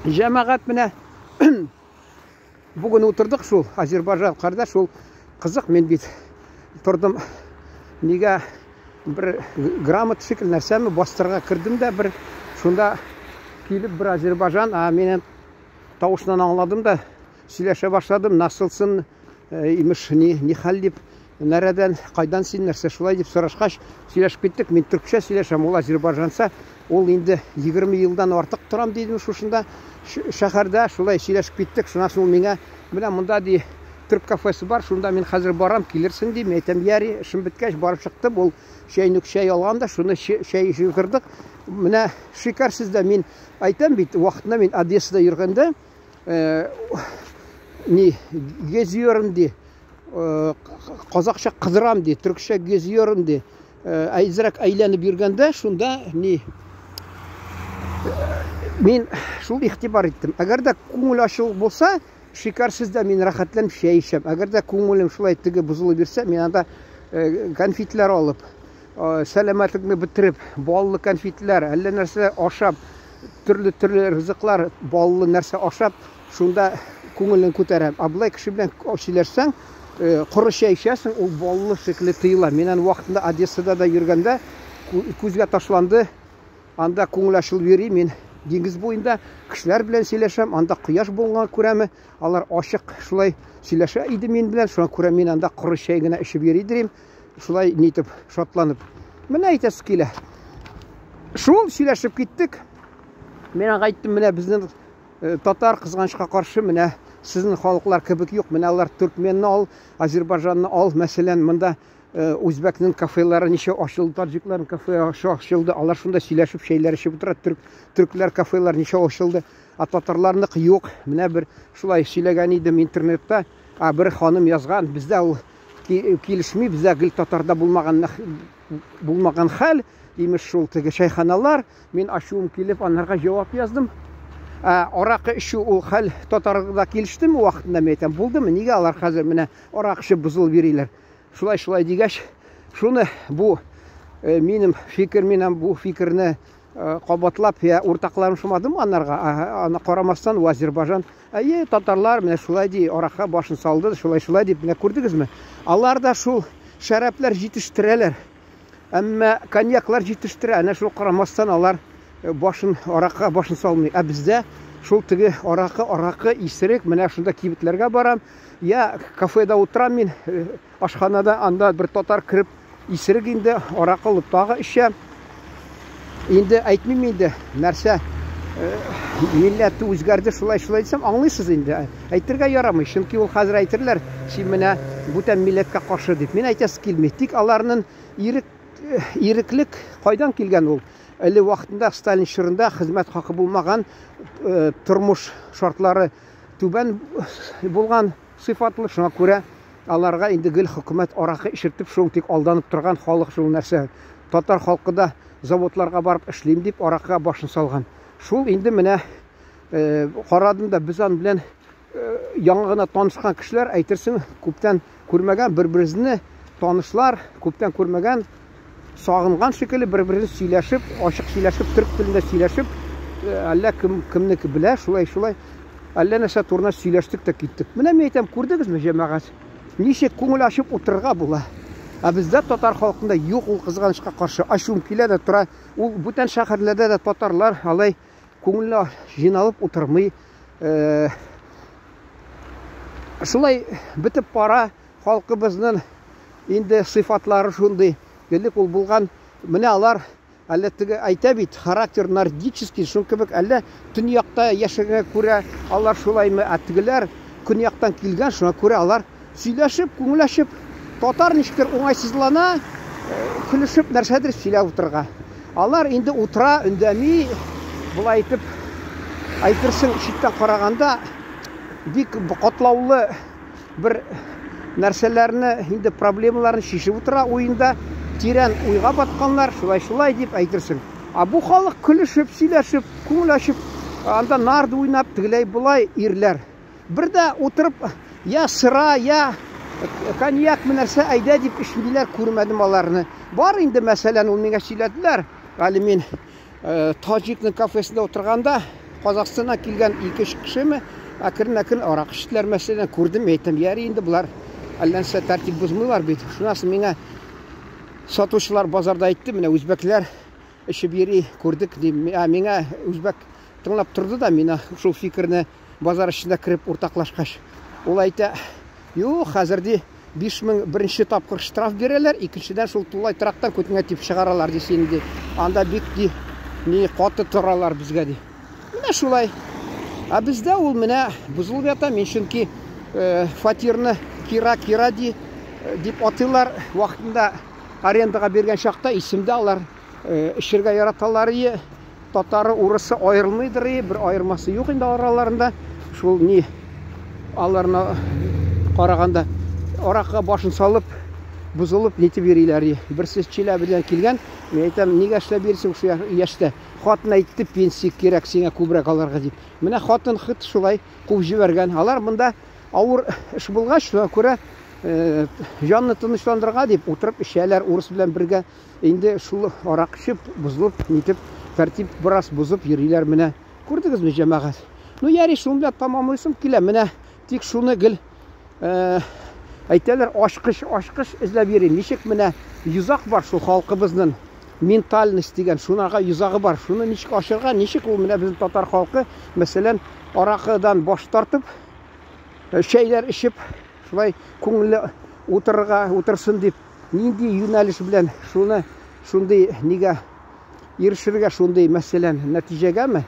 Җәмәгать, менә бүген утырдык шул Азербайҗан кардәш, шул кызык, мин бит тордым, нигә бер грамота шикелле нәрсәме бастырырга кердем дә, бер шунда килеп бер Азербайҗан, а минем тавышыннан аңладым да, сөйләшә башладым, насылсын, имеш, ни хәл дип, нәрәдән, кайдан син, нәрсә шулай дип сорашкач, сөйләшеп киттек. Мин төркчә сөйләшәм, ул азербайҗанча. Ул инде 20 елдан артык торам дидем шушында шәһәрдә, шулай сөйләшеп киттек. Шуннан соң ул миңа, менә монда ди төрк кафесы бар, шунда мин хәзер барам, килерсең ди. Мин әйтәм, яри, эшем беткәч барып чыктым. Ул чәйнүк чәй алган да, шуны чәй эчеп утырдык. Менә шикәр сездә, мин әйтәм бит, вакытында мин Одессада йөргәндә, ни geziyorum ди, казакча кыдырам ди, төркчә geziyorum ди. Әзрәк әйләнеп йөргәндә шунда ни мин шул игътибар иттем. Әгәр дә күңел ачылык булса, шикәрсез дә мин рәхәтләнеп чәй эчәм. Әгәр дә күңелем шулай теге бозылып йөрсә, мин анда конфетлар алып, сәламәтлекне бетереп, баллы конфетлар, әллә нәрсәләр ашап, төрле-төрле ризыклар, баллы нәрсә ашап, шунда күңелен күтәрәм. Ә болай кеше белән сөйләшсәң, коры чәй эчәсең, ул баллы шикелле тоела. Мин аны вакытында Одессада да йөргәндә күзгә ташланды. Анда күңел ачылып йөри, мин диңгез буенда кешеләр белән сөйләшәм, анда кояш булганга күрәме, алар ачык шулай сөйләшә иде мин белән, шуңа күрә мин анда коры чәй генә эчеп йөри дирим. Шулай нитеп, шатланып. Менә әйтәсе килә. Шул сөйләшеп киттек. Мин аңа әйттем, менә безнең татар кызганычка каршы, менә сезнең халыклар кебек юк. Менә алар төркменне ал, Азербайҗанны ал, мәсәлән, монда үзбәкнең кафелары ничә ачылды, таҗикларның кафе ачылды. Алар шунда сөйләшеп чәйләр эчеп утыра. Төрк, төркләр кафелар ничә ачылды, а татарларныкы юк. Менә бер шулай сөйләгән идем интернетта. А бер ханым язган, бездә ул килешми, бездә гел татарда булмаган булмаган хәл, имеш шул теге чәйханалар. Мин ачуым килеп анарга җавап яздым. Ә, аракы эчү ул хәл татарда килештеме вакытында, мин әйтәм, булдымы? Нигә алар хәзер менә аракы эчеп бозылып йөриләр? Шулай шулай дигәч, шуны бу минем фикер, минем бу фикерне кабатлап, я уртакланышмадым анарга, аны карамастан, у Азербайҗан, әйе, татарлар менә шулай ди, аракка башын салды, шулай шулай дип, менә күрдегезме? Алар да шул шәрәпләр җитештерәләр. Әмма коньяклар җитештерә, әнә шул карамастан алар башын аракка башын салмый. Ә бездә шул теге аракы, аракы, исерек, менә шунда кибетләргә барам, я кафеда утырам мин, ашханада, анда бер татар кереп исерек инде, аракы алып тагы эчә. Инде әйтмим инде, нәрсә милләте үзгәрде, шулай шулай дисәм, аңлыйсыз инде. Әйтергә ярамый, чөнки ул хәзер әйтерләр, син менә бүтән милләткә каршы дип. Мин әйтәсе килми. Тик аларның ирек иреклек кайдан килгән ул? Әле вакытында Сталин чорында хезмәт хакы булмаган, тормыш шартлары түбән булган сыйфатлы, шуңа күрә аларга инде гел хөкүмәт аракы эчертеп, шул тик алданып торган халык шул нәрсә. Татар халкы да заводларга барып эшлим дип аракыга башын салган. Шул инде менә карадым да, без аның белән яңа гына танышкан кешеләр, әйтерсең, күптән күрмәгән бер-беребезне танышлар, күптән күрмәгән, сагынган шикелле бер-беребезне сөйләшеп, ачык сөйләшеп, төрк телендә сөйләшеп, әллә кем кемнеке белә, шулай шулай әллә нәрсә турында сөйләштек тә киттек. Менә мин әйтәм, күрдегезме, җәмәгать? Ничек күңел ачып утырырга була? Ә бездә татар халкында юк ул, кызганычка каршы. Ачуым килә дә тора. Ул бүтән шәһәрләрдә дә татарлар алай күңелле җыйналып утырмый. Шулай бетеп бара халкыбызның инде сыйфатлары шундый. Элек ул булган, менә алар әллә теге әйтә бит, характер нордический, шул кебек, әллә төньякта яшәгәнгә күрә алар шулаймы, ә тегеләр көньяктан килгән, шуңа күрә алар сөйләшеп, күңел ачып, татар ничектер уңайсызлана, көлешеп нәрсәдер сөйләп утырырга. Алар инде утыра, үндәми, болай итеп, әйтерсең, читтән караганда бик катлаулы бер нәрсәләрне, инде проблемаларын чишеп утыра уенда, тирән уйга батканнар, шулай-шулай дип әйтерсең. Ә бу халык көлешеп, сөйләшеп, күңел ачып, анда нарды уйнап, тегеләй-болай ирләр. Бер дә утырып, я сыра, я коньяк нәрсә әйдә дип эчмиләр, күрмәдем аларны. Бар инде, мәсәлән, ул миңа сөйләделәр. Әле мин таҗикның кафесында утырганда, Казахстаннан килгән ике-өч кешеме, әкрен-әкрен аракы эчтеләр, мәсәлән, күрдем, әйтәм, ярый инде болар әллә нәрсә тәртип бозмыйлар бит. Шуннан соң миңа сатучылар базарда әйтте, менә үзбәкләр эчеп йөри, күрдек, ди. Ә миңа үзбәк тыңлап торды да, мин шул фикерне базар эчендә кереп уртаклашкач, ул әйтә, юк, хәзер ди, 5000 беренче тапкыр штраф бирәләр, икенчедән шул тулай торактан күтеңә тип чыгаралар ди сине ди. Анда бик ди, ни каты торалар безгә ди. Менә шулай. Ә бездә ул менә бозылып ята. Мин чөнки э, фатирны кира кира ди э, дип атыйлар. Вакытында арендага биргән чакта исемдә алар э, эчергә яраталар ие. Татары, урысы аерылмыйдыр и, бер аермасы юк инде араларында. Шул ни аларны караганда аракыга башын салып, бозылып нитеп йөриләр и. Берсе Чиләбедән килгән, мин әйтәм, нигә эшләп йөрисең шул яшьтә? Хатын әйтте, пенсия кирәк сиңа күбрәк алырга дип. Менә хатын хыт шулай куып җибәргән. Алар монда авыр эш булгач, шуңа күрә э, җанны тынычландырырга дип утырып эчәләр урыс белән бергә. Инде шул арак эчеп, бозылып, нитеп, тәртип бераз бозып йөриләр менә. Күрдегезме, җәмәгать? Ну, яри, шуның белән тәмамлыйсым килә. Менә тик шуны гел э, әйтәләр, ачкыч, ачкыч эзләп йөрим. Ничек менә йозак бар шул халкыбызның ментальность дигән, шунарга йозагы бар. Шуны ничек ачырга, ничек ул менә безнең татар халкы, мәсәлән, аракыдан баш тартып, э, чәйләр эчеп, шулай күңелле утырырга, утырсын дип Нинди юнәлеш белән шуны шундый нигә ирешергә шундый мәсәлән нәтиҗәгәме?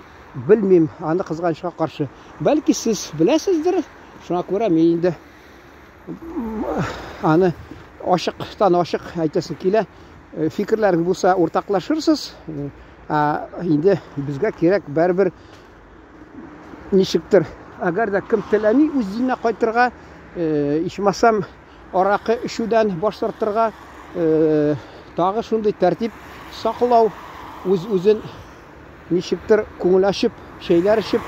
Белмим, аны кызганычка каршы. Бәлки сез беләсездер, шуңа күрә мин инде аны ачыктан ачык әйтәсем килә. Э, фикерләрегез булса уртаклашырсыз. Э, ә инде безгә кирәк барыбер ничектер. Әгәр дә кем теләми үз диненә кайтырга, э, ичмасам аракы эчүдән баш тартырга, э, тагы шундый тәртип саклау, үз-үзен ничектер күңел ачып, чәйләр эчеп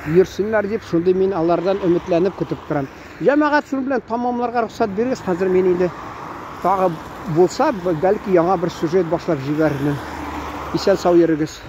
йөрсеннәр дип, шундый мин алардан өметләнеп көтеп торам. Җәмәгать, шуның белән тамамларга рөхсәт бирегез. Хәзер мин инде тагы булса, бәлки яңа бер сюжет башлап җибәрермен. Исән сау йөрегез.